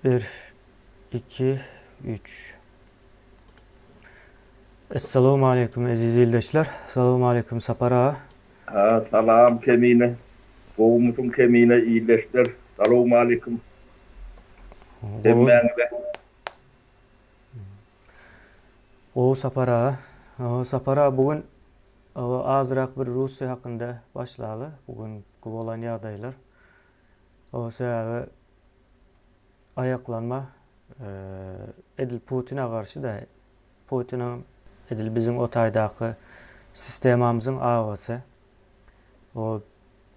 Bir, iki, üç. Essalawmaleýkum eziz ildeşler. Salawmaleýkum Sapar aga. Ha salam Kemine. Gowumysyň Kemine ildeşler. Salowmaleýkum. Hemmäňize. Gowy Sapar aga. Sapar aga bu gün azrak bir Russiýa hakynda başlaly. Bu günki bolan ýagdaýlar. O sebäbi aýaklanma edil Putine garşy-da, Putiniň edil biziň o taýdaky sistemamyzyň agasy. O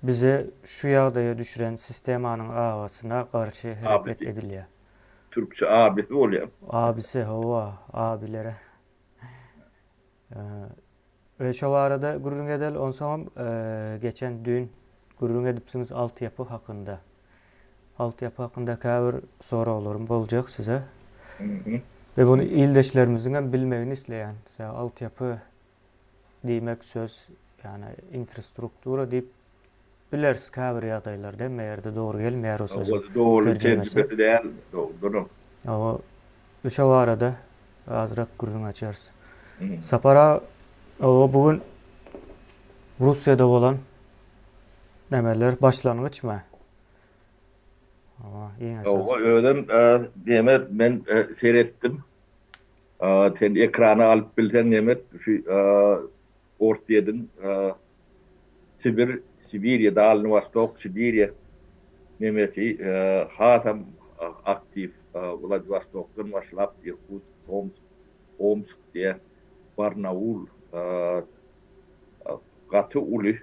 bizi şu ýagdaýa düşüren sistemanyň agasyna garşy hereket edilýär. Türkçe abisi bolýar. Abisi, hawa, abilere. We şo barada gürrüň edeli. Onsoňam geçen düýn gürrüň edipsiňiz altyapy hakynda. Altyapy hakynda käbir soraglarym boljak size. We muny ildeşlerimiziň hem bilmegini isleýän. Sebäbi altyapy diýmek söz, ýagny infrastruktura diýip bileris käbir ýagdaýlarda, hemme ýerde dogry gelmeýär o sözüň Doly terjimesi däl, dogrudanam. Hawa, şo barada Azrak gürrüň açarys. Sapar aga, oba bu gün Russiýada bolan nemeler başlangyçmy? Oba, iň esasy. Oba, özem neme men seretdim. Sen ekrana alyp bilseň neme şu Orsýetiň Sibir, Sibiriýa, Dalny Wostok, Sibiriýa nemesi hasam aktiw Wladiwostokdan başlap Irkutsk, Tomsk, Omsk diýä Barnaul gaty uly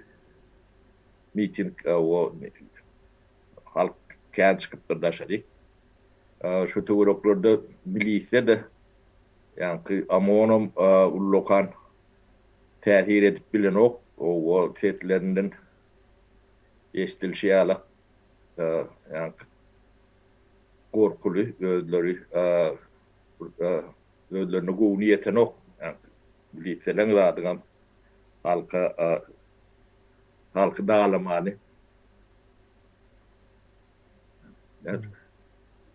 miting halk kän çykypdyr daşary. Şu töwereklerde milisiýa-da ýaňky OMON-am ullakan täsir edip bilenok. Oba seslerinden eşidilişi ýaly, ýaňky gorkuly özleri özlerine göwni ýetenok. Ýaňky miliseleň zadyňam halka halky dalamany.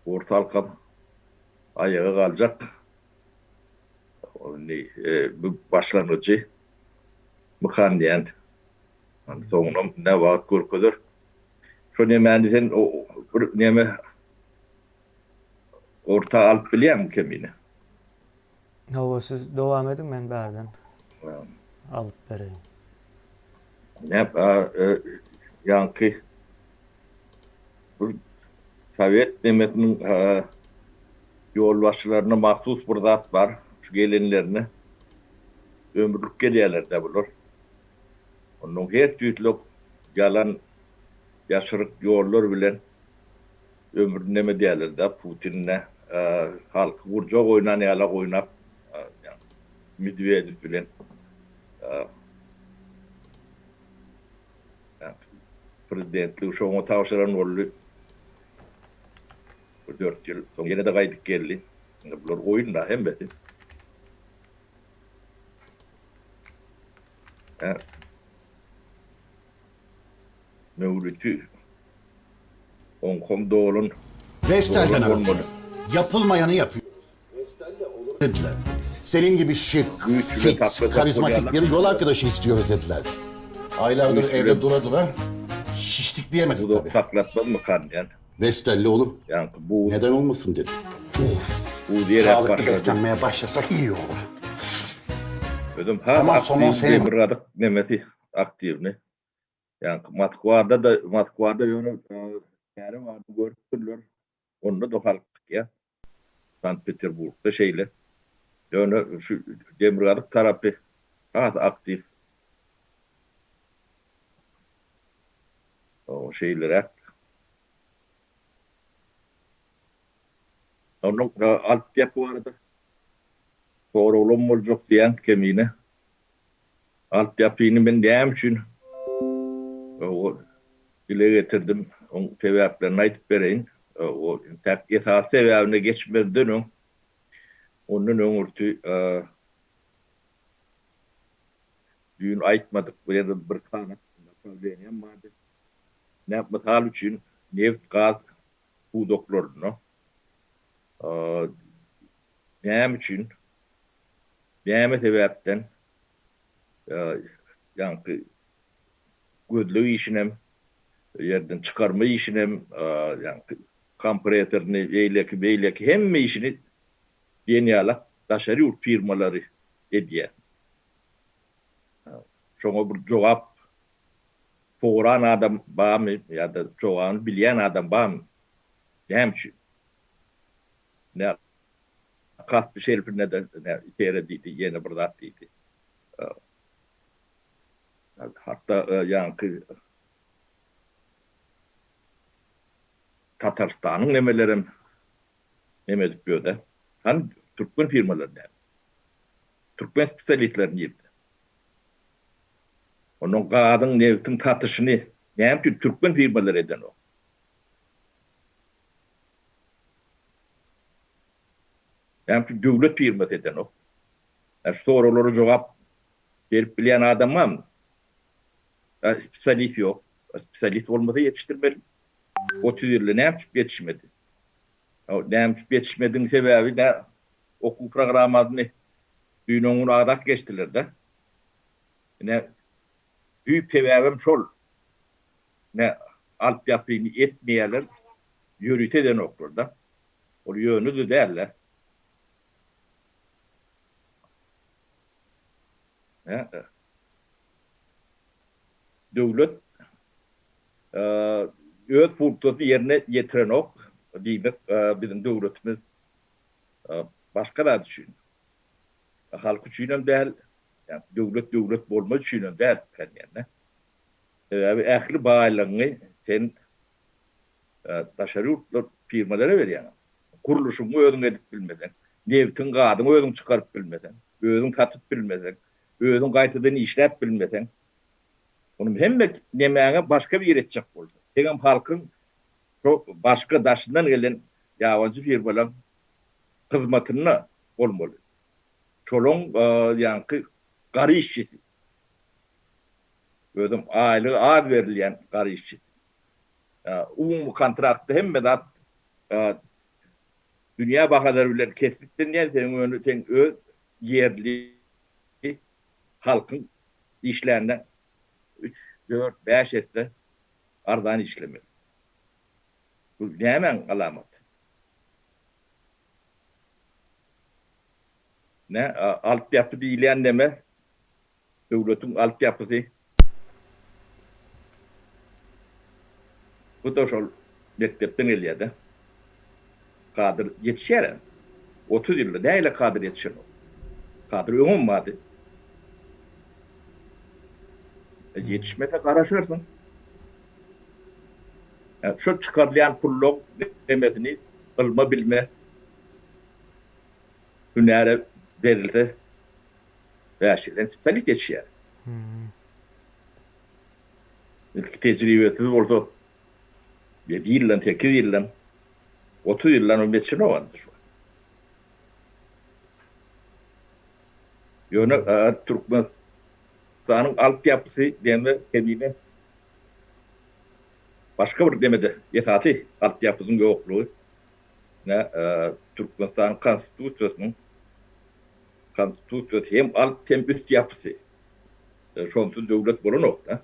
Ors halkam aýaga galjak. Indi bu başlangyjy mykan diýen. Soňunam ne wagt görkezer. Şo nemäni sen bir neme orta alyp bilýäňmi kemine? Hawa siz dowam ediň men bärden alyp bereýin. Näp ýaňky bir sowet nemesiniň ýolbaşçylaryna mahsus bir zat bar, şu gelenlerine ömürlik gelýärler-dä bular. Onnoň her tüýsli ýalan, ýaşyryk ýollar bilen ömrüni neme edýärler-dä, Putin-de halky gurjak oýnan ýalak oýnap, Medwedew bilen Prezidentligi şoňa tabşyran boldy. Bir dört ýyl soň ýene-de gaýdyp geldi. Indi bular oýun-da hemmesi. Möwriti oňkam dolan Vestel'den aradılar. Yapılmayanı yapıyoruz. Dediler. Senin gibi şık, Güýç bilen fit, saklayacak karizmatik bolýarlar. bir yol arkadaşı istiyoruz dediler. Aylardır Güýç evde bilen dura dura şiştik diyemedik Uzak tabii. saklatmazmykan diýen. Vestelli olur. Ýaňky bu Neden olmasın dedi. Of. bu diýerek Sağlıklı başlady. beslenmeye başlasak iyi olur. Özüm has Tamam, somon aktiw senin. demirgazyk nemesi aktiwni. Ýaňky Moskwada-da Moskwada ýöne çäre bardy görüpdirler. Onda-da halk çykýar. Sankt-Peterburgda şeýle. Ýöne şu demirgazyk tarapy has aktiw. Şeýleräk. Onuň altyapy barada soraglam boljak diýýän Kemine. Altyapyny men näme üçin dile getirdim, oň sebäplerini aýdyp bereýin. O entäk esasy sebäbine geçmezden öň, ondan öňürti düýn aýtmadyk, bu ýerde bir sany naprawleniýam bardy. Mysal üçin, nebit-gaz pudaklarynda. Näme üçin, näme sebäpden ýaňky gözleg işinem, ýerden çykarma işinem, ýaňky kompressoryny, beýleki, beýleki hemme işini diýen ýalak daşary ýurt firmalary edýär. Şoňa bir jogap soran adam barmy ýa-da jogabyny bilýän adam barmy? Näme üçin? Nä Kaspi şelfinde-de nä itere diýdi, ýene bir zat diýdi. Hatda ýaňky Tatarystanyň nemelerem neme edip ýör-dä. Hany türkmen firmalary näme? Türkmen spesialistleri nirde? Ondan gazyň, nebtiň satyşyny näme üçin türkmen firmalary edenok? Näme üçin döwlet firmasy edenok? Ýa şu soraglara jogap berip bilýän adam barmy? Ýa spesialist ýok. Spesialist bolmasa ýetişdirmeli. 30 ýylda näme üçin ýetişmedi? Näme üçin ýetişmediň sebäbi nä? Okuw programmasyny düýn öňňun azak geçdiler-de. Ine, düýp sebäbem şol. Ine, altyapyny etmeýärler, ýörite edenoklar-da. Ol ýöne-de däl-de. Ine, döwlet öz funksiýasyny ýerine ýetirenok, diýmek, biziň döwletimiz başga zat üçin, halk üçinem däl, döwlet döwlet bolmaz üçinem däl diýende. Sebäbi ähli baýlygyňy sen daşary ýurtlar firmalara berýäň. Gurluşygyňy özüň edip bilmeseň, nebtiň, gazyňy özüň çykaryp bilmeseň, özüň satyp bilmeseň, özüň gaýtadan işläp bilmeseň, onuň hemme nemäňe başga biri etjek bolsa, seňem halkyň şo başga daşyndan gelen ýabanjy firmalaň hyzmatynda bolmaly. Şolaň ýaňky gara işçisi. Özem aýlygy az berilýän gara işçisi. Umumy kontraktda hemme zat dünýä bahalary bilen kesgitlenýär, seniň ýöne seň öz ýerli halkyň işlände üç, dört, bäş esse arzan işlemeli. Bu nämäň alamaty? Nä, altyapy diýilýän neme? Döwletiň altyapysy. Bu-da şol mekdepden gelýär-de. Kadr ýetişýär-ä. 30 ýylda nähili kadr ýetişenok? Kadr öňem bardy. Ýetişmese garaşarsyň. Şol çykarylýan pullaň nemesini ylma bilime hünäre berilse bäş ýyldan spesialist ýetişýär. Ilki tejribesiz bolsa ýedi ýyldan, sekiz ýyldan, 30 ýyldan hem ýetişenok indi şu. Ýöne Türkmenistanyň altyapysy diýende kemine başga bir demede esasy altyapysynyň ýoklugy ne Türkmenistanyň Konstitusiýasynyň Konstitusiýasy hem alt hem üst ýapysy. Şonsuz döwlet bolanok-da.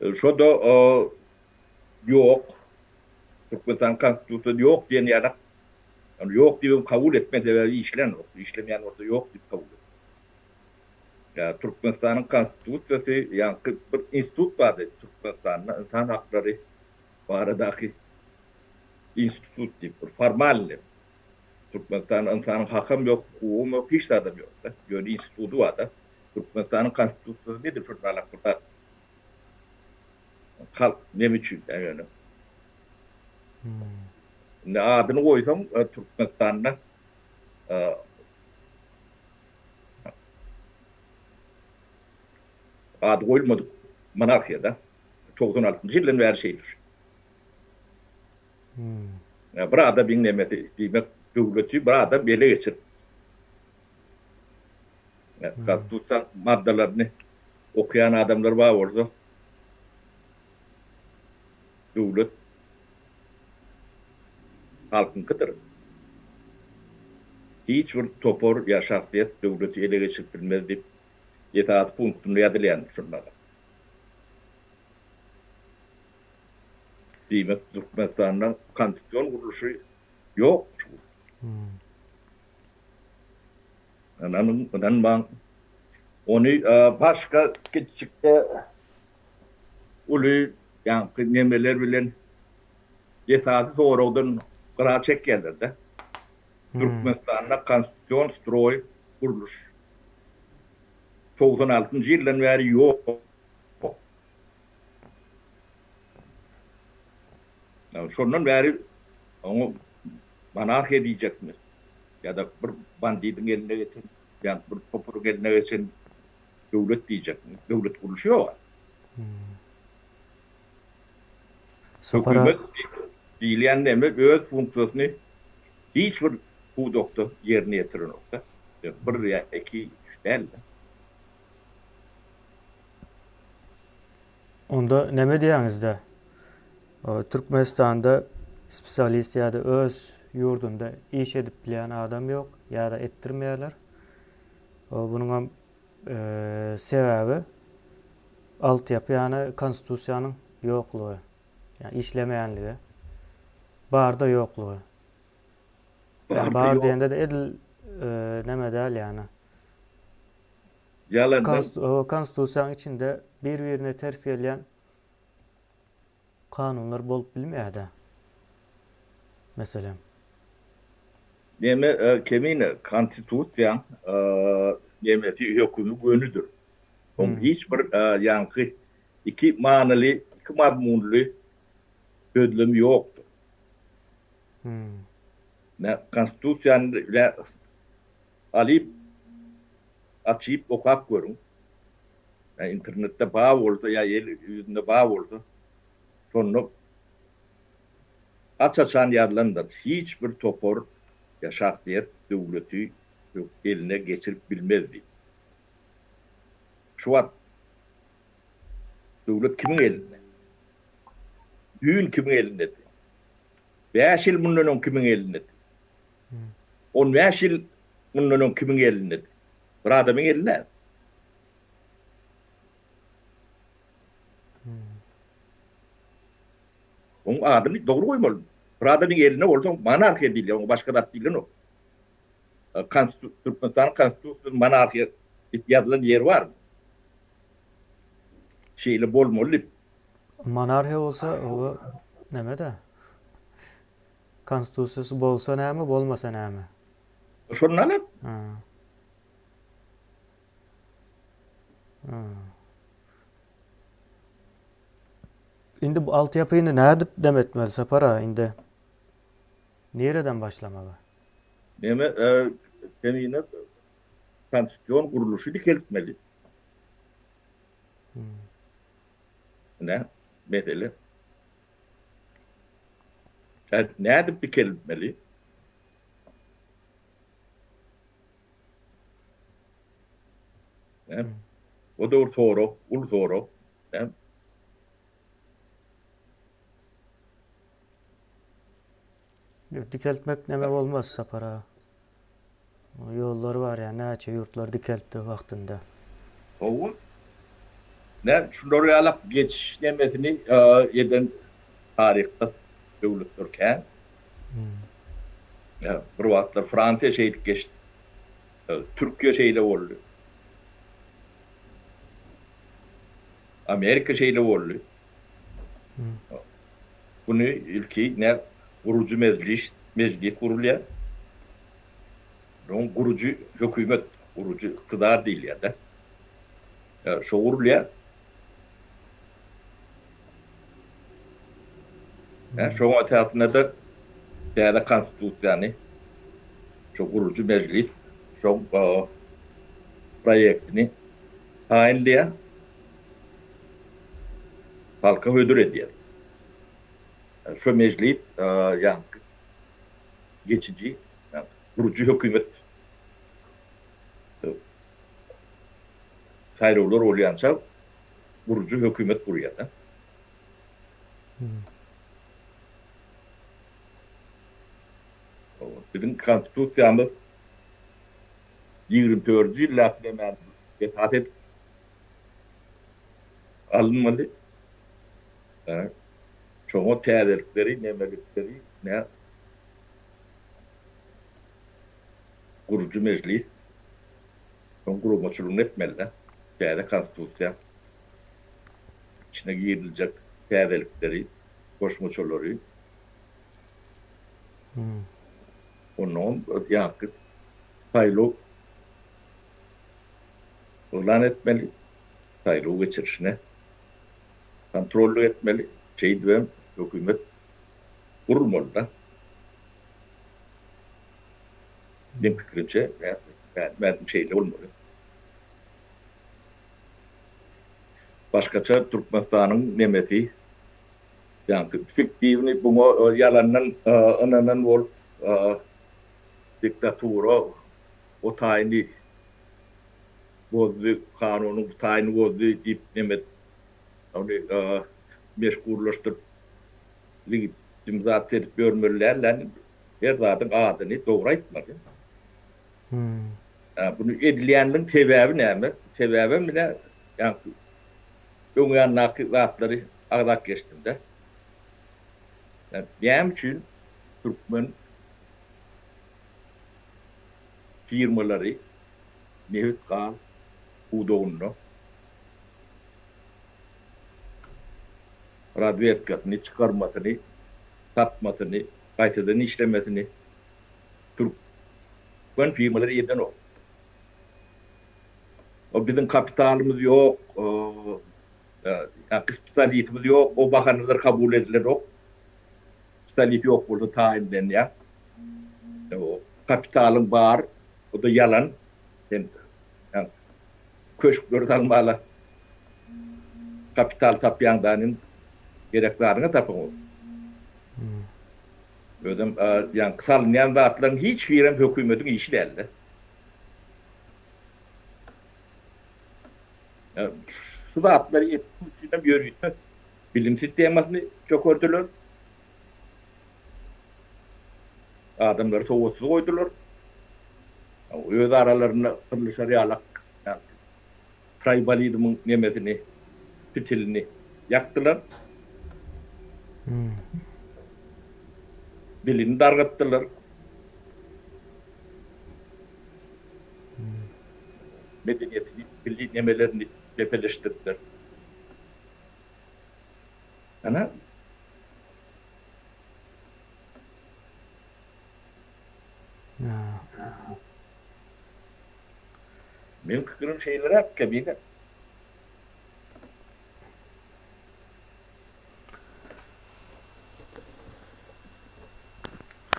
Şo-da ýok. Türkmenistanyň Konstitusiýasy ýok diýen ýaly. Ýagny ýok diýibem kabul etme sebäbi işlänok. Işlemeýän bolsa ýok diýip kabul et. Ýa Türkmenistanyň Konstitusiýasy ýaňky bir institut bardy Türkmenistanda ynsan haklary baradaky institut diýip bir formalny Türkmenistanda ynsanyň hakam ýok, hukugam ýok, hiç zadam ýok-da. Ýöne instituty bar-da. Türkmenistanyň Konstitusiýasy nedir şol ýalak bir zat. Halk neme üçin-dä ýöne. Indi adyny goýsaň Türkmenistanda ady goýulmadyk monarhiýa-da. 96-njy ýyldan bäri şeýle şu. Bir adamyň nemesi, diýmek, döwleti bir adam ele geçirip, konstitusiýa maddalaryny okaýan adamlar bar bolsa, döwlet. Halkyňkydyr. Hiç bir topar ýa şahsyýet döwleti ele geçirip bilmez diýip, esasy punktynda ýazylýan şunda. Diýmek, Türkmenistanda konstitusion gurluşy ýok şu gün. Ynanyň, ynanmaň. Ony başga kiçijikde uly ýaňky nemeler bilen esasy soragdan gyra çekýärler-de. Türkmenistanda konstitusion stroý gurluş 96-njy ýyldan bäri ýok. Şondan bäri oňa monarhiýa diýjekmi ýa-da bir bandidiň eline geçen, ýa bir toparyň eline geçen döwlet diýjekmi? Döwlet gurluşy ýok-a. Hökümet diýilýän neme öz funksiýasyny hiç bir pudakda ýerine ýetirenok-da. Bir ýa iki, üç däl-de. Onda neme diýýäňizde? Türkmenistanda spesialist ýa-da öz ýurdunda iş edip bilýän adam ýok ýa-da etdirmeýärler. Bunuňam sebäbi altyapy ýagny konstitusiýanyň ýoklugy, ýagny işlemeýänligi, barda ýoklugy. Bar diýende-de edil neme däl ýagny. Ýalandan. Konstitusiýanyň içinde bir-birine ters gelýän kanunlar bolup bilmeýär-dä. Meselem. Neme Kemine, Konstitusiýaň nemesi hökümi gönüdir. Oň hiç bir ýaňky iki manyly, iki mazmunly sözlemi ýokdur. Nä Konstitusiýany alyp açyp okap görüň. Ýa internetde bar bolsa ýa el ýüzünde bar bolsa şonda aç-açan ýazylandyr. Hiç bir topar ýa şahsyýet döwleti eline geçirip bilmez diýip. Şu wagt döwlet kimiň elinde? Düýn kimiň elindedi? Bäş ýyl mundan öň kimiň elindedi? On bäş ýyl mundan öň kimiň elindedi? Bir adamyň elinde. Oň adyny dogry goýmaly. Bir adamyň elinde bolsa monarhiýa diýilýär, oňa başga zat diýilenok. Türkmenistanyň konstitusiýasynda monarhiýa diýip ýazylan ýeri barmy? Şeýle bolmaly diýip. Monarhiýa bolsa, o näme-de? Konstitusiýasy bolsa näme, bolmasa näme? Şondan alyp. Indi bu altyapyny nädip dem etmeli Sapar aga indi? Nireden başlamaly? Neme, sen ine konstitusion gurluşy dikeltmeli. Ine, mesele. Nädip dikeltmeli? O da bir sorag, uly sorag. Ýok, dikeltmek neme bolmaz Sapar aga. Ýollary bar ýa näçe ýurtlar dikeltdi wagtynda. Hawa. Nä şular ýalak geçiş nemesini eden taryhda döwletler kän. Ýa bir wagtlar Fransiýa şeýdip geçdi. Türkiýe şeýle boldy. Amerika şeýle boldy. Muny ilki nä gurujy mejlis, mejlis gurulýar. Oň gurujy hökümet, gurujy yktydar diýilýär-de. Şo gurulýar. Şoň esasynda-da täze konstitusiýany şo gurujy mejlis şoň proýektini taýynlaýar. Halka hödür edýär. Şo mejlis ýaňky geçiji, gurujy hökümet saýlawlar bolýança gurujy hökümet gurýar-da. Biziň Konstitusiýamyz 24 dördünji ýyllap nämäni esas edip alynmaly. Şoňa täzelikleri, nemelikleri nä gurujy mejlis şoň guramaçylygyny etmeli-dä. Täze Konstitusiýa içine giriziljek täzelikleri, goşmaçalary. Onnoňam ýaňky saýlaw yglan etmeli, saýlaw geçirişine kontrollyk etmeli, şeýdibem hökümet gurulmaly-da. Meň pikirimçe, bärim şeýle bolmaly. Başgaça Türkmenistanyň nemesi Ýaňky fiktiwny buňa ýalandan ynanan bolup diktatura o taýyny bozdy, kanunyň bu taýyny bozdy diýip neme ony meşgullaşdyryp legitimizasiýa edip ýörmeli däl-de, her zadyň adyny dogry aýtmaly. Buny edilýänligiň sebäbi näme? Sebäbem ine ýaňky öň ýanyndaky zatlary agzap geçdim-de. Näme üçin türkmen firmalary nebit-gaz pudagynda razwedkasyny, çykarmasyny, satmasyny, gaýtadan işlemesini türkmen firmalary edenok? O biziň kapitalymyz ýok, spesialistimiz ýok, o bahanalar kabul edilenok. Spesialist ýok bolsa taýynlanýar. Kapitalyň bar, o-da ýalan. Sen köşkleri salmala kapital tapýaň da indi gerek zadyňy tapyň. Özem ýaňky salynýan zatlaryň hiç birem hökümetiň işi däl-de. Şu zatlary etmek üçinem ýörite bilim sistemasyny çökerdiler. Adamlary sowatsyz goýdular. Öz aralarynda gyrlyşar ýalak traýbalizmiň nemesini, fitilini ýakdylar. Dilini dargatdylar. Medeniýetini, milli nemelerini depeleşdirdiler. Ana. Meň pikirim şeýleräk, Kemine.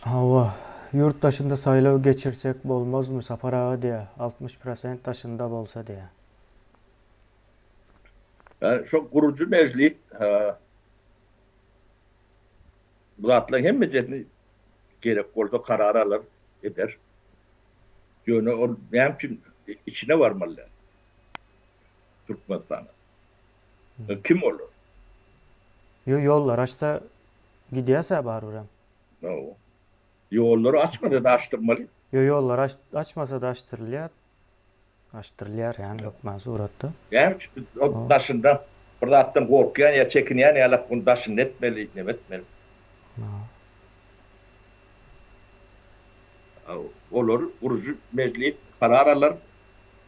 Hawa, ýurt daşynda saýlaw geçirsek bolmazmy Sapar aga diýä, 60 prosent daşynda bolsa diýä. Şo gurujy mejlis bu zatlaryň hemmejesini gerek bolsa karar alar, eder. Ýöne ol näme üçin içine barmaly däl Türkmenistanyň. Kim olar? Ýo ýollar açsa gidýäsä barybirem. Hawa. Ýollary açmasa-da açdyrmaly. Ýo ýollar açmasa-da açdyrylýar. Açdyrylýar ýani hökman suratda. Näme üçin biz ol daşynda bir zatdan gorkýan ýa çekinýän ýalak muny daşynda etmeli, neme etmeli. Olar gurujy mejlis karar alar,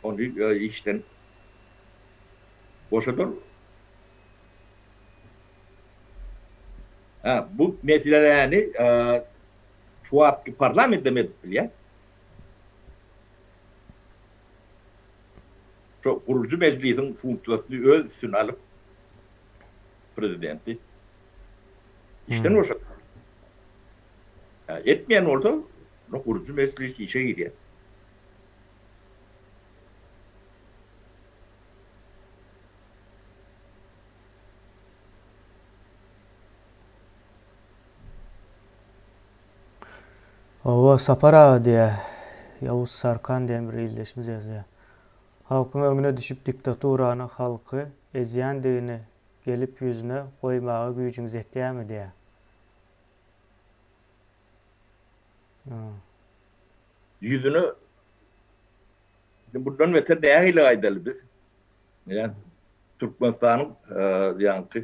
ony işden boşadar. Ha, bu meseläni şu wagtky parlamentem edip bilýär. Şo gurujy mejlisiň funksiýasyny öz üstüne alyp prezidenti işden boşatmaly. Etmeýän bolsa, onda gurujy mejlis işe girýär. Hawa, Sapar aga diýýär. Ýawuz Sarkan diýen bir ildeşimiz ýazýar. Halkyň öňüne düşüp diktaturany halky ezýändigini gelip ýüzüne goýmaga güýjüňiz ýetýärmi diýýär. Ýüzüne bundan beter nähili aýdaly biz? Ýa Türkmenistanyň ýaňky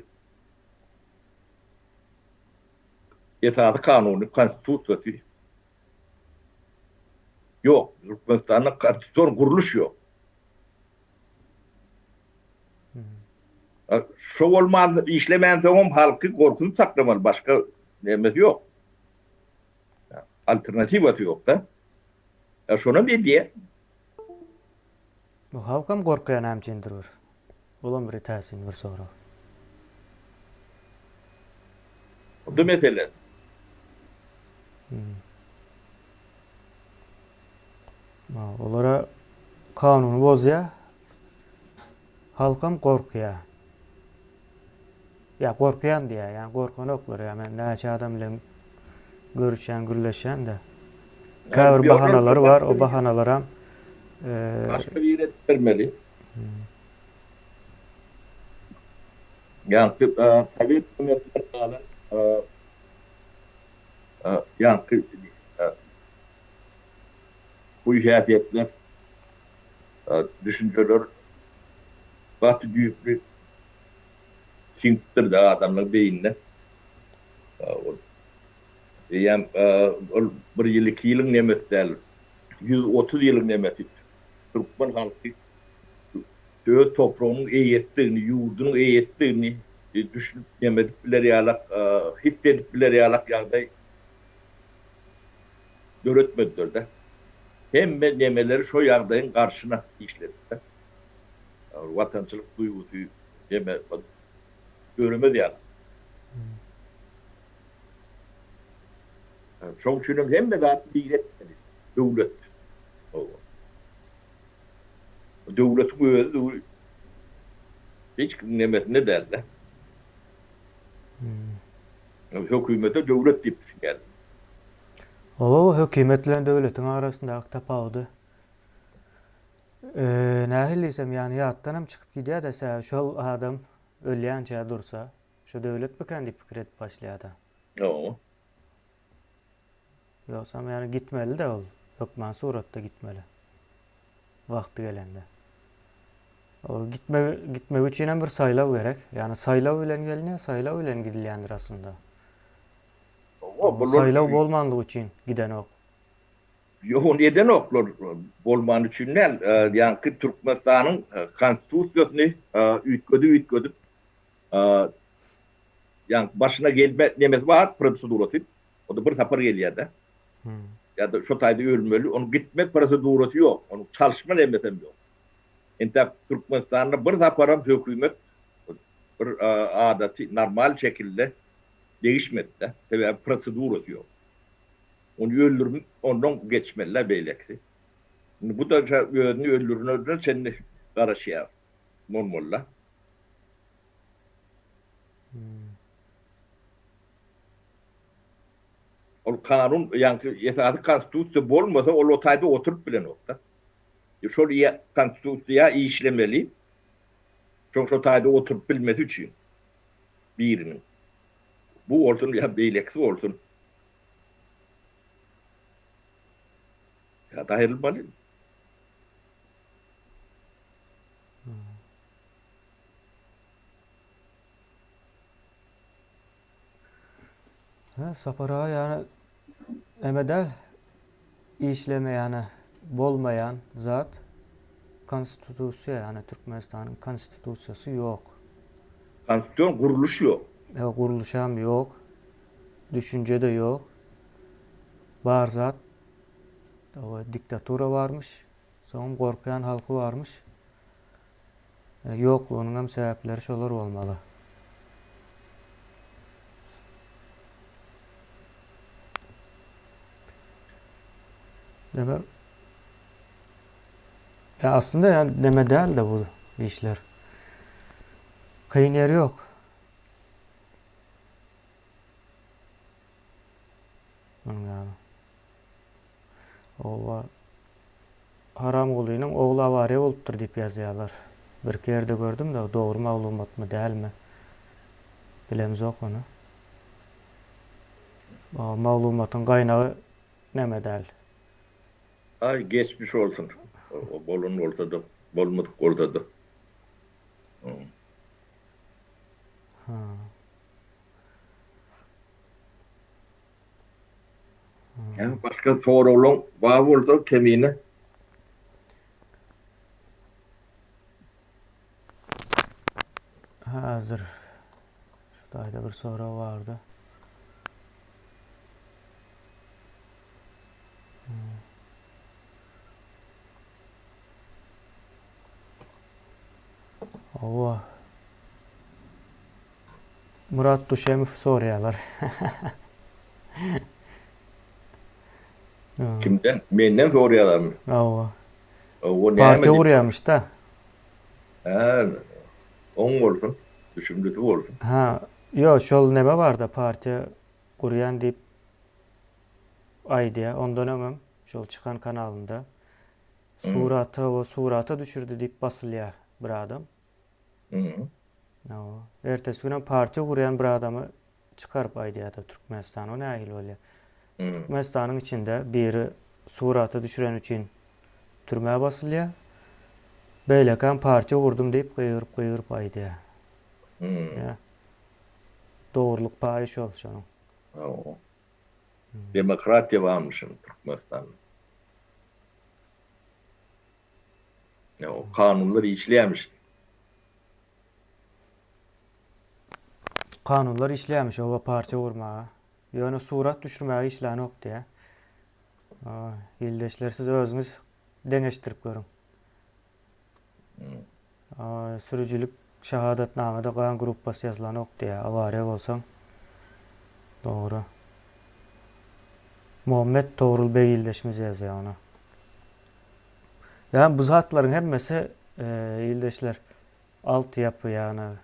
esasy kanuny, konstitusiýasy ýok. Türkmenistanda konstitusion gurluş ýok. Şo bolman işlemänsoňam halky gorkuzyp saklamaly başga nemesi ýok. Alternatiwasy ýok-da. Şonam edýär. Bu halkam gorkýar näme üçindir bir. Olam bir täsin bir sorag. Bu mesele. Olara kanuny bozýar. Halkam gorkýar. Ýa gorkýan diýýär, ýa gorkanoklar ýa men näçe adam bilen görüşýän, gürleşýän-de. Käbir bahanalary bar, o bahanalaram Başga biri edip bermeli. Ýaňky sowet döwründen galan ýaňky huy-häsiýetler, düşünjeler gaty düýpli siňipdir-de adamlaryň beýnine. Ol eýýäm ol bir ýyl, iki ýylyň nemesi däl, 130 ýylyň nemesi. Türkmen halky öz topragynyň eýesidigini, ýurdunyň eýesidigini düşünip neme edip biler ýalak, his edip biler ýalak ýagdaý döretmediler-de. Hemme nemeleri şo ýagdaýyň garşyna işledi-de. Watançylyk duýgusy neme döremez ýaly. Şoň üçinem hemme zat bir etmeli. Döwlet. Döwletiň özi hiç kimiň nemesinde däl-de. Hökümete döwlet diýip düşünýärler. Hawa, hökümet bilen döwletiň arasyndaky tapawudy nähili diýsem, ýagny ýatdanam çykyp gidýär-de, sebäbi şol adam ölýänçä dursa, şo döwletmikän diýip pikir edip başlaýar-da. Hawa. Ýogsam ýagny gitmeli-de ol, hökman suratda gitmeli. Wagty gelende. O gitme gitmek üçin hem bir saýlaw gerek. Ýagny saýlaw bilen gelinýär, saýlaw bilen gidilýändir aslynda. Hawa, bular Saýlaw bolmanlygy üçin gidenok. Ýok, ony edenoklar bolmany üçin däl. Ýaňky Türkmenistanyň konstitusiýasyny üýtgedip-üýtgedip ýaňky başyna gelme nemesi bar, prosedurasy. O-da bir sapar gelýär-de. Ýa-da şo taýda ölmeli, onuň gitmek prosedurasy ýok, onuň çalyşma nemesem ýok. Entäk Türkmenistanda bir saparam hökümet bir adaty, normal şekilde degişmedi-de. Sebäbi prosedurasy ýok. Ony öldürip, ondan geçmeli-dä beýlekisi. Indi bu-da özüni öldürene çenli garaşýar bolmaly-da. Ol kanun, ýaňky esasy konstitusiýa bolmasa, ol o taýda oturyp bilenok-da. Şol konstitusiýa işlemeli, şoň şo taýda oturyp bilmesi üçin biriniň. Bu bolsun ýa beýlekisi bolsun. Ýa-da aýrylmaly. Hä, Sapar aga ýany neme däl, işlemeýäne bolmaýan zat konstitusiýa, ýany Türkmenistanyň konstitusiýasy ýok. Konstitusion gurluş ýok. Hä, gurluşam ýok, düşünje-de ýok. Bar zat diktatura barmyş, soňam gorkýan halky barmyş. Ýoklugynyňam sebäpleri şolar bolmaly. Neme? Ya aslynda ya neme däl-de bu işler. Kyn ýeri ýok. Munuň ýaly. Oba Haramgulynyň ogly awariýa bolupdyr diýip ýazýarlar. Birki ýerde gördüm-de, dogry maglumatmy, dälmi, bilemzok ony. Maglumatyň gaýnagy neme däl. Aý geçmiş bolsun. O bolan bolsada, bolmadyk bolsada. Ýa başga soraglaň bar bolsa kemine. Hazir şu taýda bir sorag bardy. Hawa. Murat Duşemow soraýarlar. Kimden? Menden soraýarlarmy? Hawa. Partiýa gurýarmyş-da. Hä, oň bolsun, düşümlisi bolsun. Hä, ýok, şol neme bar-da, partiýa gurýan diýip aýdýar. Ondan öňem şol çykan kanalynda surata we surata düşürdi diýip basylýar bir adam. Hawa. Ertesi günem partiýa gurýan bir adamy çykaryp aýdýar-da Türkmenistan. O nähili bolýar? Türkmenistanyň içinde biri surata düşüreni üçin türmä basylýar. Beýlekäm partiýa gurdum diýip gygyryp-gygyryp aýdýar. Ýa. Dogrulyk paýy şol şonuň. Hawa. Demokratiýa barmyşyn Türkmenistanda. Ýa o kanunlar işleýärmiş. Kanunlar işleýärmiş oba partiýa gurmaga. Ýöne surat düşürmäge işlänok diýä. Ildeşler siz özüňiz deňeşdirip görüň. Sürüjilik şahadatnamada gan gruppasy ýazylanok diýä. Awariýa bolsaň. Dogry. Muhammet Togrul beg ildeşimiz ýazýar ony. Ýagny bu zatlaryň hemmesi ildeşler altyapy ýagny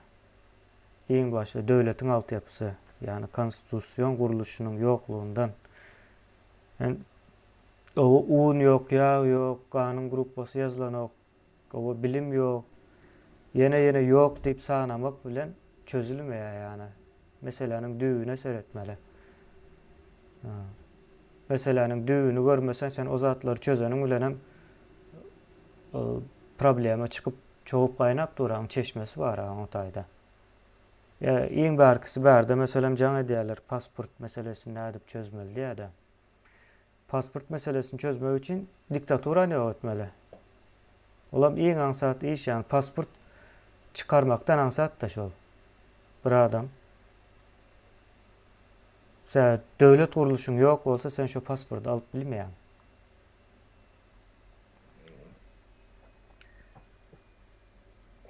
iň başda döwletiň altyapysy ýagny konstitusion gurluşynyň ýoklugyndan yani oba un ýok, ýag ýok, ganyň gruppasy ýazylanok, oba bilim ýok, ýene ýene ýok diýip sanamak bilen çözülmeýär ýagny meseläniň düýbüne seretmeli. Meseläniň düýbüni görmeseň sen o zatlary çözeniň bilenem problema çykyp çogup gaýnap dur aň çeşmesi bar aň o taýda. Ýa iň bärkisi bärde meselem jaň edýärler pasport meselesini nädip çözmeli diýýärde. Pasport meselesini çözmek üçin diktaturany ýok etmeli. Olam iň aňsat iş ýagny pasport çykarmakdan aňsat-da şol. Bir adam Sä döwlet gurluşyň ýok bolsa sen şo pasporty alyp bilmeýäň.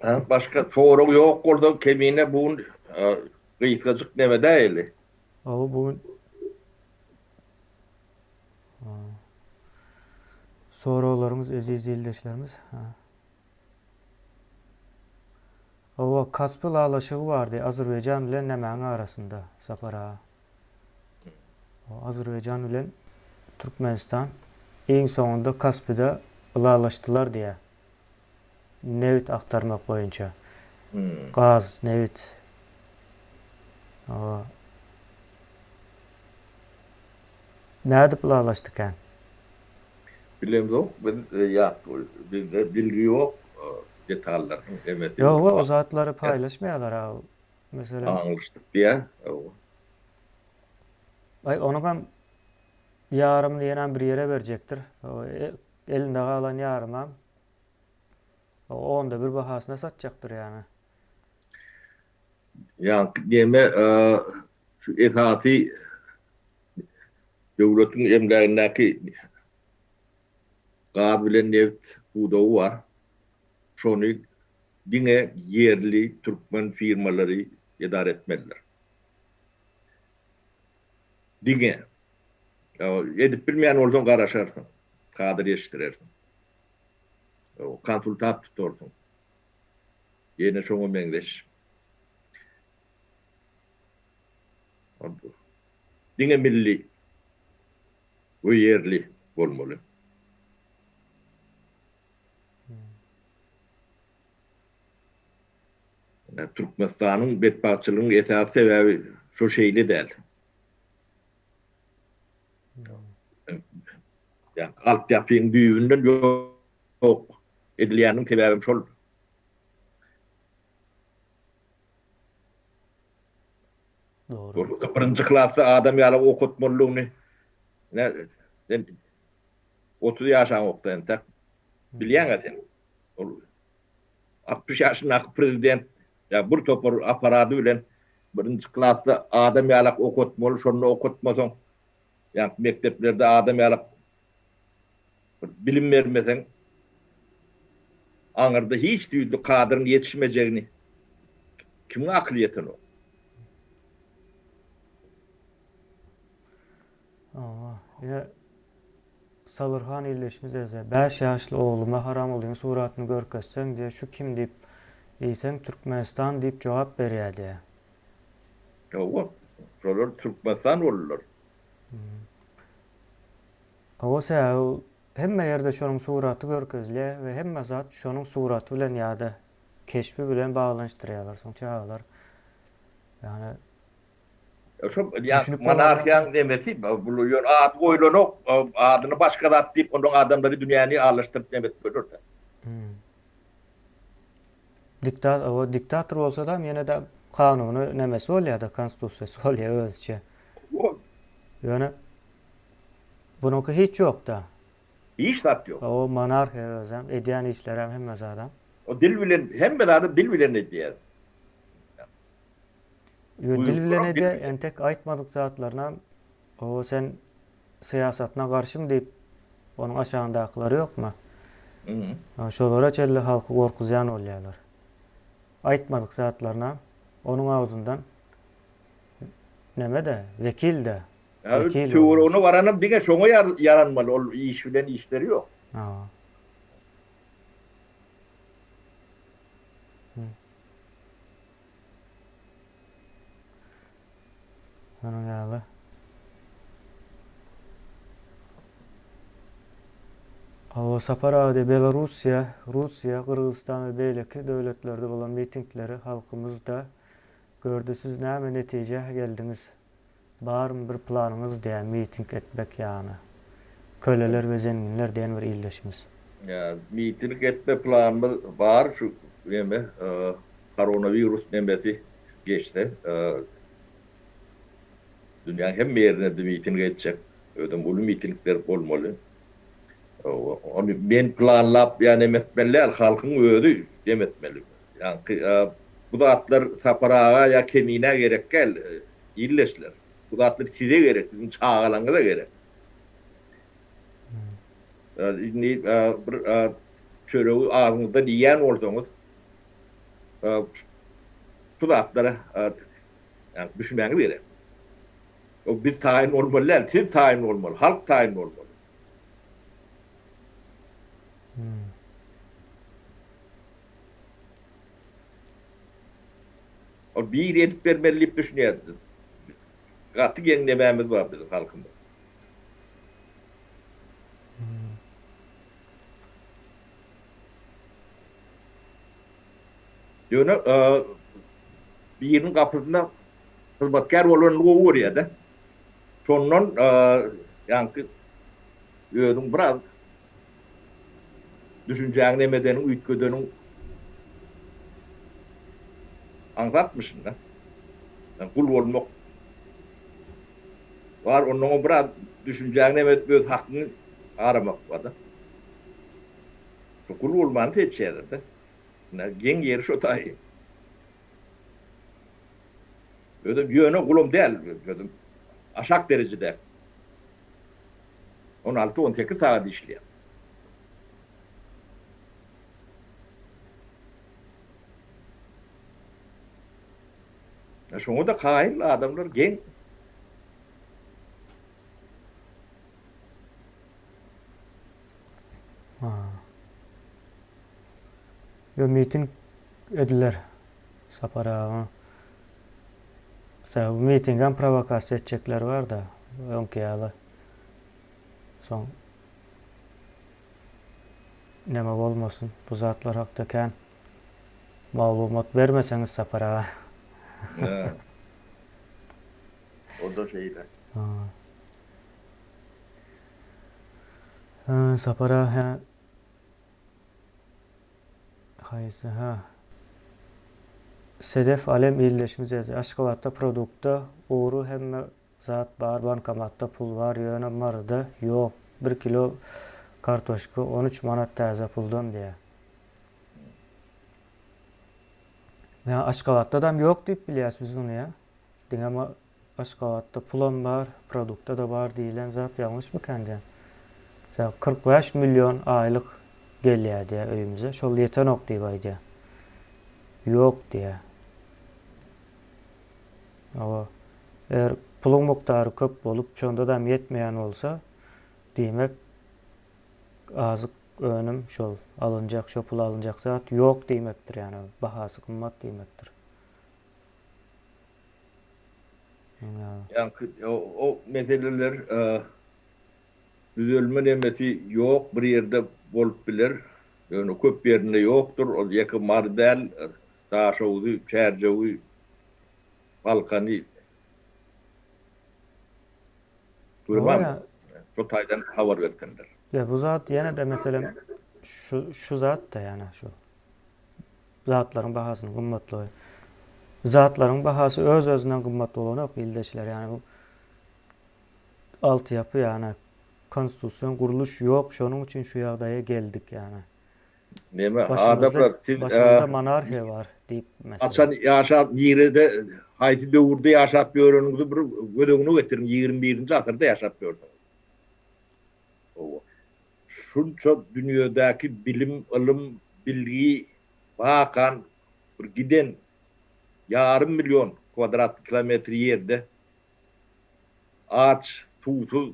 Ha, başga sorag ýok bolsa Kemine bu gün gysgajyk neme däli. Hawa bu gün Soraglaryňyz eziz ildeşlerimiz. Hawa, Kaspi ylalaşygy bardy Azerbaýjan bilen nämäň arasynda, Sapar aga? Azerbaýjan bilen Türkmenistan iň soňunda Kaspide ylalaşdylar diýýär. Nebit agtarmak boýunça. Gaz, nebit. Hawa. Nädip ylalaşdykän? Bilemzok biz ýat bizde bilgi ýok detallarynyň hemmesi. Ýok o zatlary paýlaşmaýarlar a meselem. Aňlyşdyk diýä. Aý onuňam ýarymyny ýenäm bir ýere berjekdir. Elinde galan ýarymam onda bir bahasyna satjakdyr ýany. Ýaňky neme şu esasy Döwletiň emlägindäki gaz bilen nebit pudagy bar. Şony diňe ýerli türkmen firmalary edara etmelidir. Diňe. Edip bilmeýän bolsaň garaşarsyň, kadr ýetişdirersiň. Konsultant tutarsyň. Ýene şoňa meňzeş. Diňe milli we ýerli bolmaly. Türkmenistanyň betbagtçylygynyň esasy sebäbi şo şeýle däl. Ýa altyapyň düýbünden ýok edilýäniniň sebäbem şol. Dogry. Birinji klasda adam ýaly okatmalydygyny ine sen 30 ýaşaňokda entek bilýäň-ä sen. Ol 60 ýaşyndaky prezident ýa bir topar apparady bilen birinji klasda adam ýalak okatmaly, şonda okatmasaň, ýa mekdeplerde adam ýalak bir bilim bermeseň, aňyrda hiç tüýsli kadryň ýetişmejegini kimiň akyly ýetenok? Hawa, ine Salyrhan ildeşimiz ýazýar. Bäş ýaşly ogluma Haramgulyň suratyny görkezseň diýýär, şu kim diýip diýseň, Türkmenistan diýip jogap berýär diýýär. Hawa, şolar Türkmenistan boldular. Hawa, sebäbi ol hemme ýerde şonuň suraty görkezilýär we hemme zat şonuň suraty bilen ýa-da keşbi bilen baglanyşdyrýarlar. Soň çagalar ýagny Şo ýa monarhiýaň nemesi bul ýöne ady goýlanok, adyny başga zat diýip ondan adamlary dünýäni aldaşdyryp neme edip bolýar-da. Dikta o diktator bolsadam ýene-de kanuny nemesi bolýar-da, konstitusiýasy bolýar özüçe. Ýöne bunuňky hiç ýok-da. Hiç zat ýok. O monarhiýa özem, edýän işlerem hemme zadam. O dil bilen hemme zady dil bilen edýär. Ýo dil bilen edýär, entek aýtmadyk zatlarynam o sen syýasatyna garşymy diýip onuň aşagyndakylar ýokmy? Şolara çenli halky gorkuzýan bolýarlar. Aýtmadyk zatlarynam onuň agzyndan neme-de, wekil-de. Wekil. Töweregine baranam diňe şoňa ýaranmaly, ol iş bilen işleri ýok. Şonuň ýaly. Hawa, Sapar aga diýýär, Belarussiýa, Russiýa, Gyrgyzystan we beýleki döwletlerde bolan mitingleri halkymyz-da gördi. Siz näme netijä geldiňiz? Barmy bir planyňyz diýýär, miting etmek ýany. Köleler we zenginler diýen bir ildeşimiz. Ýa, miting etme planymyz bar, şu neme, koronawirus nemesi geçse, dünýäň hemme ýerinde miting etjek, özem uly mitingler bolmaly. Ony men planlap ýa neme etmeli däl, halkyň özi dem etmeli. Ýaňky bu zatlar Sapar aga ýa Keminä gerek däl, ildeşler. Bu zatlar size gerek, siziň çagalaryňyza gerek. Indi bir çöregi agzyňyzdan iýýän bolsaňyz, şu zatlara düşünmäňiz gerek. Biz taýyn bolmaly däl, siz taýyn bolmaly, halk taýyn bolmaly. Ol biri edip bermeli diýip düşünýär. Gaty geň nemämiz bar biziň halkymyz. Ýöne biriniň gapysynda hyzmatkär bolanyny gowy görýär-de. Şondan ýaňky özüň biraz düşünjäňi neme edeniň, üýtgedeniň aňsatmyşyn-da. Gul bolmak bar, onnoňam biraz düşünjäňi neme edip öz hakyňy aramak bar-da. Gul bolmany seçýärler-de. Ine, geň ýeri şo taýy. Özem ýöne gulam däl, özem aşak derejede. 16-18 sagat işleýär. Şoňa-da kaýyl adamlar geň. Ýo miting ediler Sapar aga. Sebäbi mitingem prowokasiýa etjekler barda öňki ýaly. Soň neme bolmasyn bu zatlar hakda kän maglumat bermeseňiz Sapar aga. O-da şeýle. Sapar aga hä haýsy hä Sedef Alem ildeşimiz ýazýar. Aşgabatda produkta ugry hemme zat bar bankomatda pul bar ýöne Maryda ýok bir kilo kartoşka 13 manat täze puldan diýýär. Ýa Aşgabatdadam ýok diýip bilýäs biz muny ýa. Diňe Aşgabatda pulam bar, produkta-da bar diýlen zat ýalňyşmykan diýýän. Mesela 45 million aýlyk gelýär diýýär öýümize. Şol ýetenok diýip aýdýar. Ýok diýýär. Hawa. Eger puluň mukdary köp bolup, şondadam ýetmeýän bolsa, diýmek azyk önüm şol alynjak, şo pula alynjak zat ýok diýmekdir, ýagny bahasy gymmat diýmekdir. Ýaňky o meseleler düzelme nemesi ýok bir ýerde bolup biler. Ýöne köp ýerinde ýokdur. Ol ýeke Mary däl, Daşogzy, Çärjewi, Balkany görmän şo taýdan habar bersinler. Ýa bu zat ýene-de meselem şu şu zat-da ýana şu. Zatlaryň bahasynyň gymmatlygy. Zatlaryň bahasy öz-özünden gymmat bolanok ildeşler. Ýagny bu altyapy ýagny konstitusion gurluş ýok şonuň üçin şu ýagdaýa geldik ýagny. Neme adamlar siz başymyzda monarhiýa bar diýip meselem. Haçan ýaşap nirede haýsy döwürde ýaşap ýöreniňizi bir göz öňüne getiriň 21-nji asyrda ýaşap ýörsüňiz. Hawa. Şunça dünýedäki bilim, ylym, bilgi bakan bir giden ýarym million kwadrat kilometr ýerde aç, suwsuz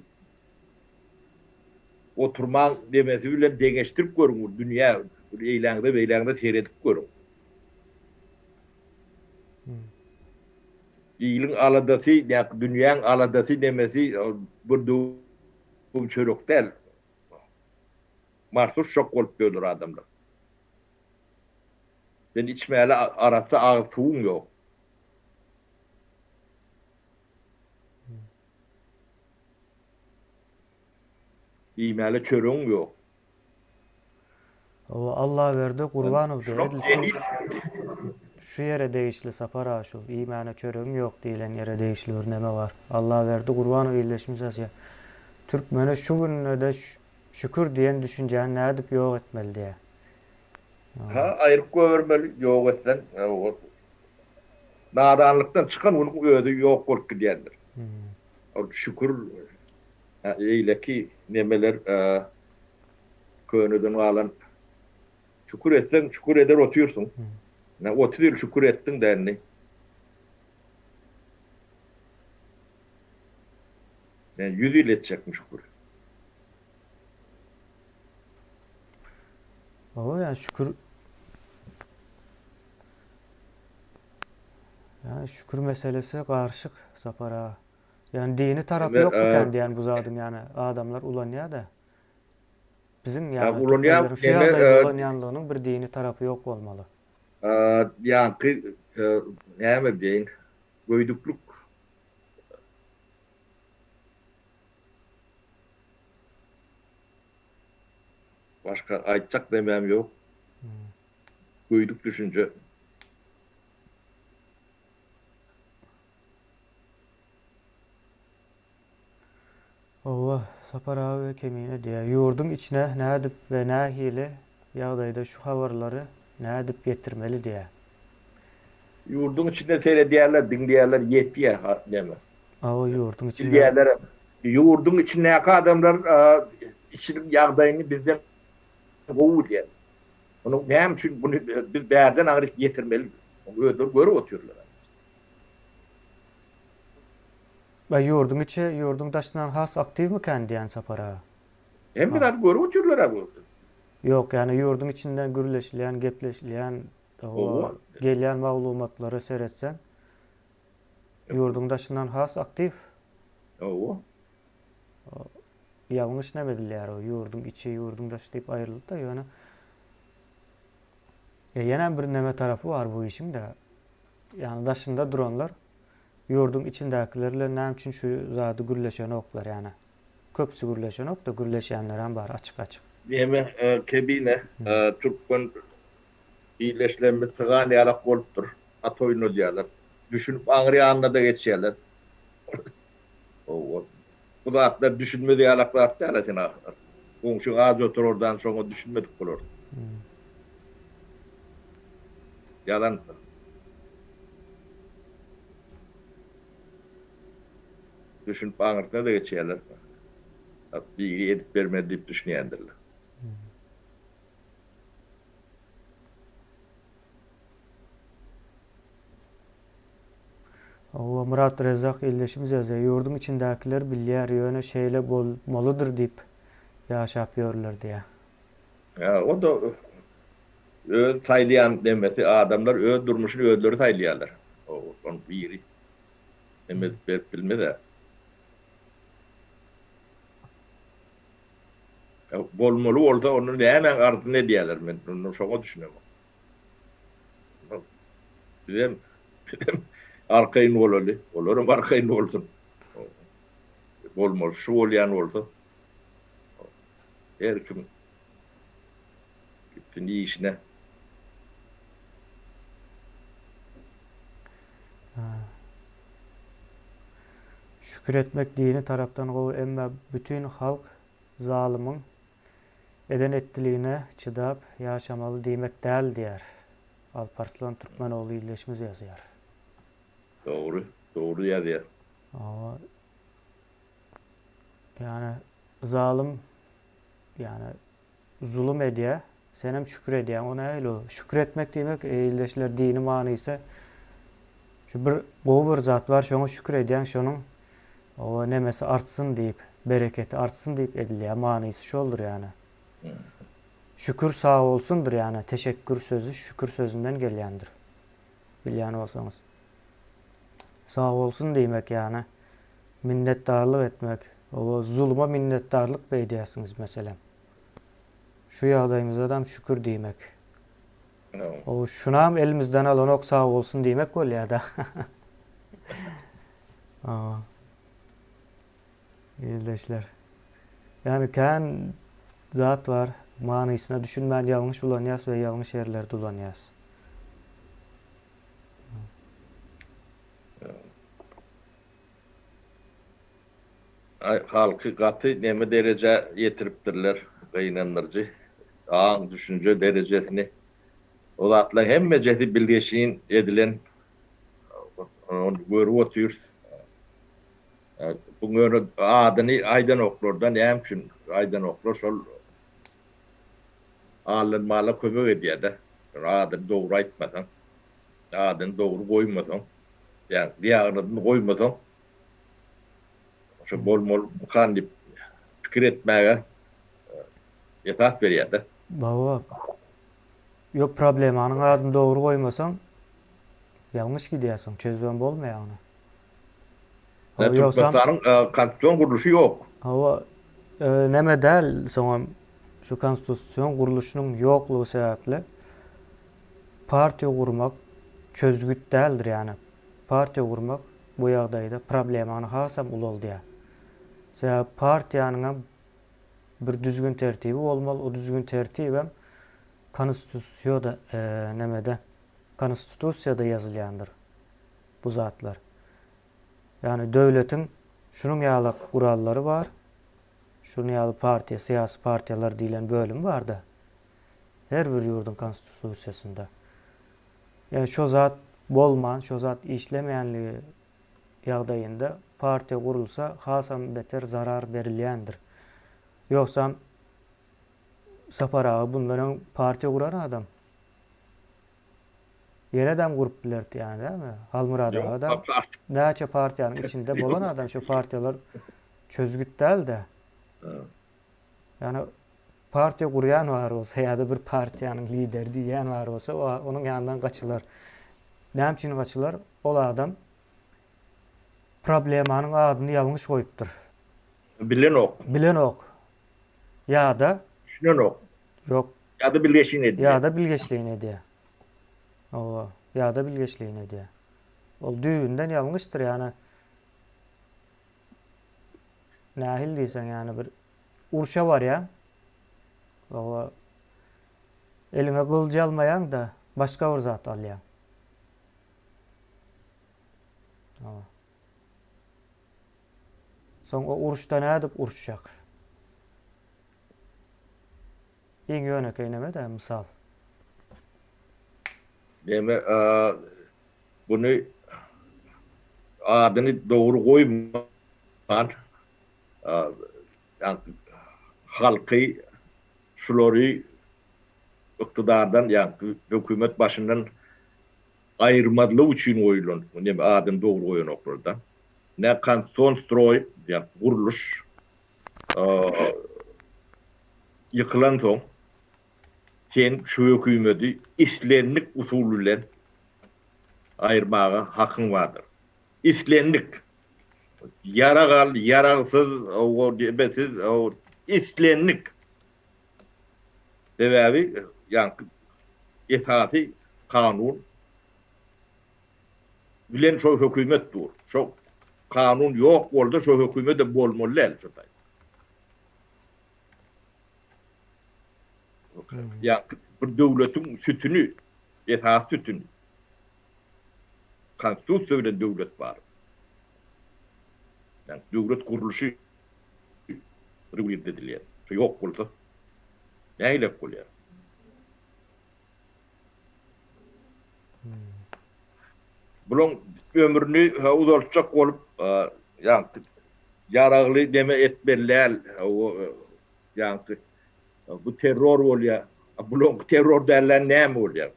oturmaň demesi bilen deňeşdirip görüň bir dünýä bir eýläňize beýläňize seredip görüň. Iliň aladasy, dünýäň aladasy nemesi bir döwüm çörek däl. Marsus şok bolup ýörler adamlar. Sen içmäli arassa agyz suwuň ýok. Iýmäli çöregiň ýok. Hawa Allaberdi Gurbanow diýýär. Edil şu şu ýere degişli Sapar aga şu iýmäne çöregiň ýok diýlen ýere degişli bir neme bar. Allaberdi Gurbanow ildeşimiz ýazýar. Türkmene şu günde-de şükür diýen düşünjäni nädip ýok etmeli diýýär. Ha aýryp goýbermeli ýok etseň nadanlykdan çykan günüň özi ýok bolup gidýändir. Ol şükür eýleki nemeler köneden galan şükür etseň şükür eder otyrsyň. Ine 30 ýyl şükür etdiň dä indi. Men 100 ýyl etjekmi şükür. Hawa ýa şükür Ýa şükür meselesi garyşyk Sapar aga. Ýani dini tarapy ýok mekän diýen bu zadyň ýani adamlar ulanýa-da. Biziň ýani türkmenleriň şu ýagdaýda ulanýanlygynyň bir dini tarapy ýok bolmaly. Ýaňky näme diýeýin göýdüklik Başga aýtjak nemäm ýok. Göýdük düşünje. Hawa, Sapar aga we Kemine diýýär. Ýurduň içine nädip we nähili ýagdaýda şu habarlary nädip ýetirmeli diýýär. Ýurduň içinde seredýärler, diňleýärler, ýetýär neme. Hawa, ýurduň içinde. Bilýärlerem. Ýurduň içindäki adamlar içiniň ýagdaýyny bizden gowy bilýär. Munuň näme üçin muny biz bärden aňryk ýetirmeli? Muny özleri görüp otyrlar. Ba ýurduň içi ýurduň daşyndan has aktiwmikän diýän Sapar aga. Hemme zady görüp otyrlar-a bu. Ýok, ýagny ýurduň içinden gürleşilýän, gepleşilýän, o gelýän maglumatlara seretseň, ýurduň daşyndan has aktiw. Hawa. Ýalňyş näme edilýär o ýurduň içi, ýurduň daşy diýip aýryldy-da, ýöne ýenem bir neme tarapy bar bu işiň-de. Ýagny daşynda duranlar ýurduň içindäkiler bilen näme üçin şu zady gürleşenoklar ýagny. Köpüsi gürleşenok-da, gürleşýänlerem bar açyk-açyk. Neme kebine türkmen birleşilenimiz sygan ýalak bolupdyr. At oýnadýarlar. Düşünip aňry ýanyna-da geçýärler. Hawa. Bu zatlar düşünmez ýalak zat däl-ä sen ahyr. Goňşyň aç oturardan şoňa düşünmedik bolarsyň. Ýalan. Düşünip aňyrsyna-da geçýärler. Biri edip bermez diýip düşünýändirler. Hawa Myrat Rezzak ildeşimiz ýazýar, ýurduň içindäkiler bilýär, ýöne şeýle bolmalydyr diýip ýaşap ýörler diýýär. Ýa o-da öz saýlaýan nemesi, adamlar öz durmuşyny özleri saýlaýarlar. Ony biri neme edip berip bilmez-ä. Bolmaly bolsa onda nämäň arzyny edýärler men onda şoňa düşünemok. Bizem bizem arkaýyn bolaly, olaram arkaýyn bolsun. Bolmaly şu bolýan bolsa her kim gitsin işine. Şükür etmek dini tarapdan gowy emma bütin halk zalymyň eden etdiligine çydap ýaşamaly diýmek däl diýýär. Alparslan Türkmenogly ildeşimiz ýazýar. Dogry, dogry ýazýar. Hawa. Ýani zalym ýani zulum edýär, senem şükür edýäň, o nähili o? Şükür etmek diýmek, eý ildeşler dini manysy şu bir gowy bir zat bar, şoňa şükür edýäň, şonuň o nemesi artsyn diýip, bereketi artsyn diýip edilýär, manysy şoldur ýany. Şükür sag bolsundyr ýany, teşekkür sözi şükür sözünden gelýändir. Bilýän bolsaňyz. Sag bolsun diýmek ýany, minnetdarlyk etmek, oba zuluma minnetdarlyk beýdýärsiňiz meselem. Şu ýagdaýymyzadam şükür diýmek. O şunam elimizden alanok sag bolsun diýmek bolýada. Ildeşler. Ýani kän zat bar, manysyna düşünmän ýalňyş ulanýas we ýalňyş ýerlerde ulanýas. Halky gaty neme derejä ýetiripdirler, gynandyryjy. Aň, düşünje derejesini. O zatlaryň hemmejesi bilgeşlin edilen. Ony görüp otyrys. Bu ýöne adyny aýdanoklarda näme üçin aýdanoklar şol allanmala kömek edýärde. Adyny dogry aýtmasaň, adyny dogry goýmasaň, ýa diagnozyny goýmasaň Şo bolmalymykan diýip pikir etmäge esas berýär-de. Hawa. Ýok, problemanyň adyny dogry goýmasaň, ýalňyş gidýärsiň, çözübem bolmaýar ony. Hawa, ýogsam. Türkmenistanyň konstitusion gurluşy ýok. Hawa, neme däl, soňam şu konstitusion gurluşynyň ýoklugy sebäpli partiýa gurmak çözgüt däldir, ýagny partiýa gurmak bu ýagdaýda problemany hasam ulaldýar. Sebäbi partiýanyňam bir düzgün-tertibi bolmaly, o düzgün-tertibem konstitusiýada nemede konstitusiýada ýazylýandyr bu zatlar. Ýagny döwletiň şunuň ýaly gurallary bar, şunuň ýaly partiýa, syýasy partiýalar diýlen bölüm bar-da her bir ýurduň konstitusiýasynda. Ýöne şo zat bolman, şo zat işlemeýänligi ýagdaýynda partiýa gurulsa hasam beter zarar berilýändir. Ýogsam Sapar aga bundan öň partiýa guran adam. Ýenedem gurup bilerdi ýany dälmi? Halmyrat aga-da näçe partiýanyň içinde bolan adam şo partiýalar çözgüt däl-de. Ýagny partiýa gurýan bar bolsa ýa-da bir partiýanyň lideri diýýän bar bolsa, onuň ýanyndan gaçylar. Näme üçin gaçylar? Ol adam problemanyň adyny ýalňyş goýupdyr. Bilenok. Bilenok. Ýa-da Düşünenok. Ýok. Ýa-da bilgeşleýin edýär. Ýa-da bilgeşleýin edýär. Hawa, ýa-da bilgeşleýin edýär. Ol düýbünden ýalňyşdyr, ýagny. Nähili diýseň ýany bir urşa barýaň. Oba eliňe gylyjy almaýaň-da, başga bir zat alýaň. Oba. Soň o uruşda nädip uruşjak? Iň ýönekeý neme-dä mysal. Neme buny adyny dogry goýman halky şulary ykdydardan ýa hökümet başyndan aýyrmazlyk üçin goýulan neme adyny dogry goýanoklarda. Ne konstitusion stroý ýa gurluş ýykylansoň sen şu hökümeti islendik usul bilen aýyrmaga hakyň bardyr. Islendik. Ýarag al, ýaragsyz, ebesiz, islendik. Sebäbi ýaňky esasy kanun bilen şo hökümet dur. Şo kanun ýok bolsa şo hökümet-de bolmaly däl şo taýda. Ýa bir döwletiň sütüni, esasy sütüni konstitusiýa bilen döwlet bar. Ýa döwlet gurluşy regulirde edilýär. Şo ýok bolsa nähilek bolýar? Bulaň ömrüni uzaltjak bolup, ýaňky ýaragly neme etmeli däl, ýaňky bu terror bolýar. Bulaňky terror dälden näme bolýar?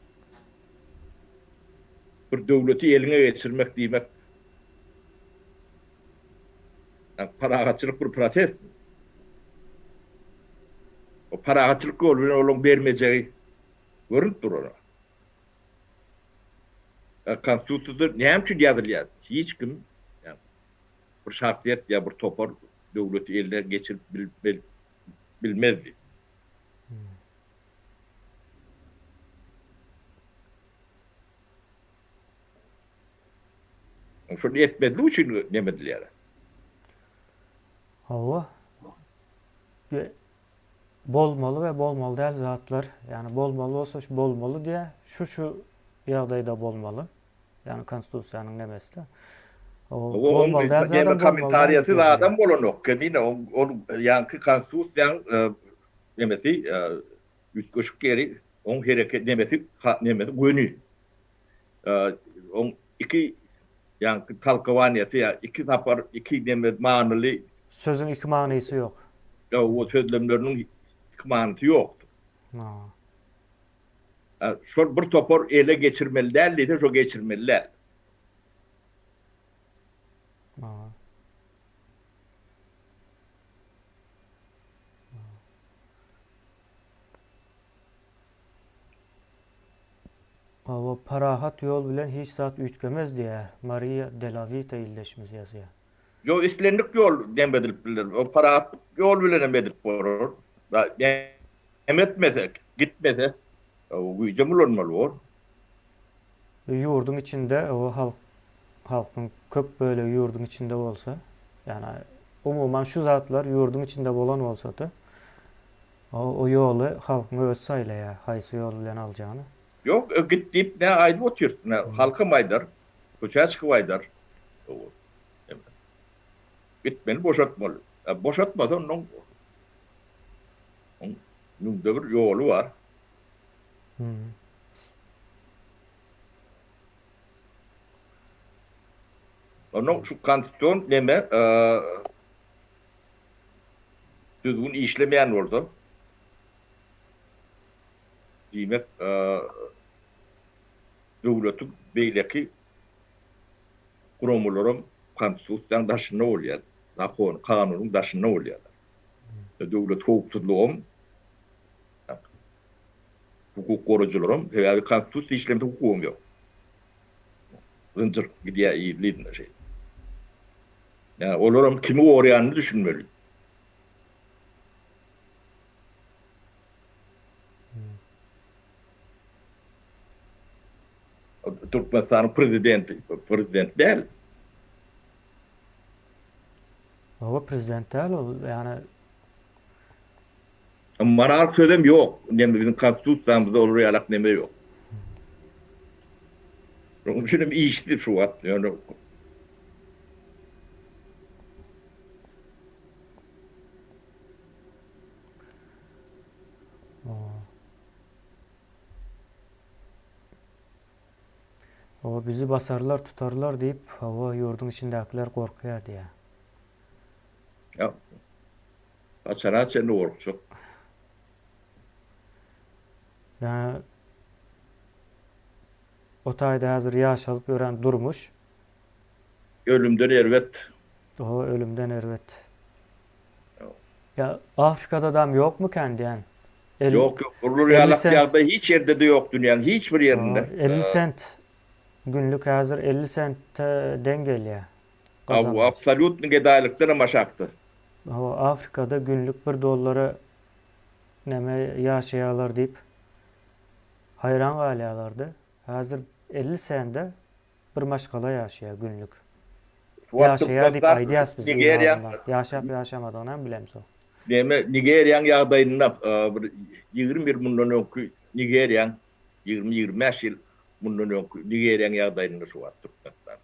Bir döwleti eliňe geçirmek diýmek parahatçylyk bir prosesmi? O parahatçylyk ýoly bilen olaryň bermejegi görünip dur ona. Konstitusiýada näme üçin ýazylýar? Hiç kim bir şahsyýet ýa bir topar döwleti eline geçirip bilmez diýip. Şony etmezlik üçin neme edilýär? Hawa. Bolmaly we bolmaly däl zatlar, ýagny bolmaly bolsa şu bolmaly diýýär, şu şu ýagdaýda bolmaly. Ýagny konstitusiýanyň nemesi-de. O bolmaly däl zadam bolmaly däl. Kommentariýasy zadam bolanok. Kemine ol ýaňky konstitusiýaň nemesi üýtgeşik ýeri oň hereket nemesi nemesi göni. Oň iki ýaňky talkowaniýasy ýa iki sapar iki neme manyly. Sözüň iki manysy ýok. Ýok, o sözlemleriniň iki manysy ýokdur. Şol bir topar ele geçirmeli däl diýse, şo geçirmeli däl. Hawa, parahat ýol bilen hiç zat üýtgemez diýýär, Mariýa de la Wita ildeşimiz ýazýar. Ýok, islendik ýol dem edilip bilner. O parahat ýol bilen hem edip bolar. Näme etmese, gitmese, o güýjem ulanmaly bor. Ýurduň içinde o halk halkyň köp bölegi ýurduň içinde bolsa, ýagny umuman şu zatlar ýurduň içinde bolan bolsady, O ýoly halkyň özi saýlaýar, haýsy ýol bilen aljagyny. Ýok, git diýip nä aýdyp otyrys, nä halkam aýdar, köçä çykyp aýdar. Gitmeli boşatmaly. Boşatmasa onnoň oň müňde bir ýoly bar. Onnoň şu konstitusion neme Düzgün işlemeýän bolsa, diýmek, döwletiň beýleki guramalaram konstitusiýanyň daşynda bolýar, zakon, kanunyň daşynda bolýarlar. Döwlet howpsuzlygam, hukuk goraýjylaram, sebäbi konstitusiýa işlemese hukugam ýok. Zynjyr gidýär yzly-yzyna şeýdip. Ýa olaram kimi goraýanyny düşünmeli. Türkmenistanyň prezidenti prezident däl. Hawa prezident däl ol ýani. Monarh sözem ýok. Neme biziň konstitusiýamyzda olar ýalak neme ýok. Şonuň üçin hem işsiz şu wagt ýöne. Hawa bizi basarlar tutarlar diýip hawa ýurduň içindäkiler gorkýar diýýär. Ýa haçana çenli gorkjak. Ýa o taýda häzir ýaşalyp ýören durmuş. Ölümden erbet. Hawa ölümden erbet. Ýa Afrikadadam ýokmykän diýän. Ýok ýok bular ýalak ýagdaý hiç ýerde-de ýok dünýäň hiç bir ýerinde. 50 sent günlük häzir 50 sente deň gelýär. Hawa absolýutny gedaýlykdanam aşakda. Hawa Afrikada günlük bir dollara neme ýaşaýarlar diýip haýran galýarlardy. Häzir 50 sende bir maşgala ýaşaýar günlük. Ýaşaýar diýip aýdýas biz iň azyndan. Ýaşap ýaşamadygyny hem bilemzok. Näme Nigeriýaň ýagdaýynda bir 20 ýyl mundan öňki Nigeriýaň 20-25 ýyl mundan öňki Nigeriýaň ýagdaýynda şu wagt Türkmenistan.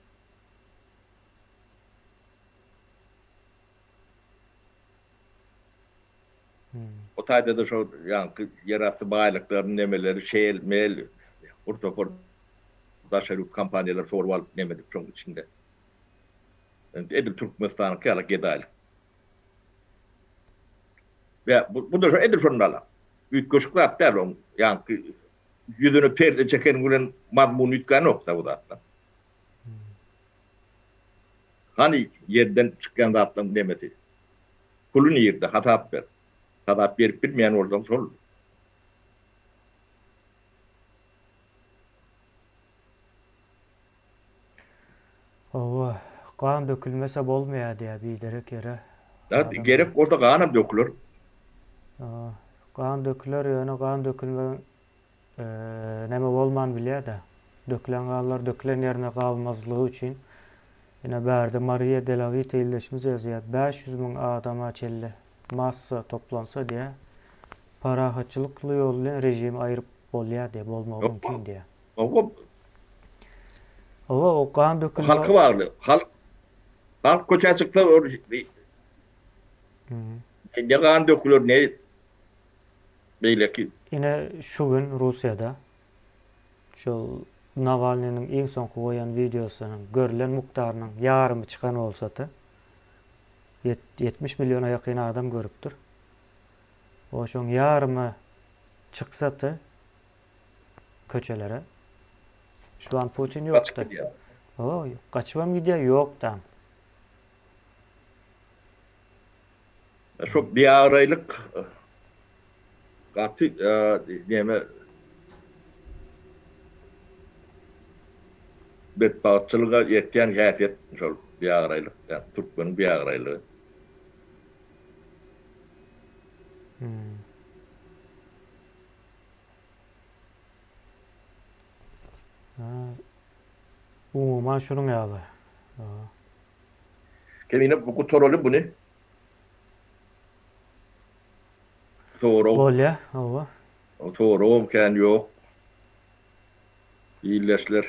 O taýda-da şo ýaňky ýerasty baýlyklaryny nemeleri şel, mel, bir topar daşary ýurt kompaniýalary sorup alyp neme edip şoň içinde. Edil Türkmenistanyňky ýaly gedaýlyk. Ýa bu, bu-da şo edil şonda ala. Üýtgeşik zat däl oň ýaňky ýüzüne perde çekeniň bilen mazmuny üýtgänok-da bu zatlaň. Hany ýerden çykýan zatlaň nemesi? Puly nirde? Hasap ber. Hasap berip bilmeýän bolsaň şol. Hawa, gan dökülmese bolmaýar diýýär biderek ýere. Gerek bolsa ganam döküler. Gan döküler ýöne gan dökülmegiň Neme bolman bilýär-de. Dökülen ganlar dökülen ýerine galmazlygy üçin. Ine bärde Mariýa Delavita ildeşimiz ýazýar, 500 müň adama çenli massa toplansa diýýär, parahatçylykly ýol bilen režimi aýryp bolýar diýýär, bolmagy mümkin diýýär. Hawa. Hawa, o gan dökülme. Halka bagly. Halk halk köçä çyksa ne gan döküler, ne beýleki. Ine şu gün Russiýada şol Nawalnynyň iň soňky goýan wideosynyň görlen mukdarynyň ýarymy çykan bolsady, 70 milliona ýakyn adam görüpdir. O şoň ýarymy çyksady köçelere. Şu an Putin ýokdy. O, gaçybam gidýär, ýokdam. Şo biabraýlyk gaty neme betbagtçylyga ýetýän häsiýet şol biabraýlyk, ýa türkmeniň biabraýlygy. Umuman şunuň ýaly. Kemine bu gutaraly buny. Sorag. Bolýa, hawa. Soragam kän ýok. Ildeşler.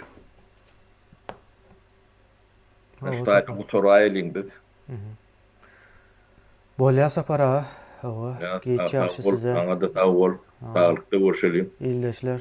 Şu taýda gutaraýalyň biz. Bolýa Sapar aga. Hawa. Giç ýagşy size. Saňa-da sag bol. Saglykda görşeliň. Ildeşler.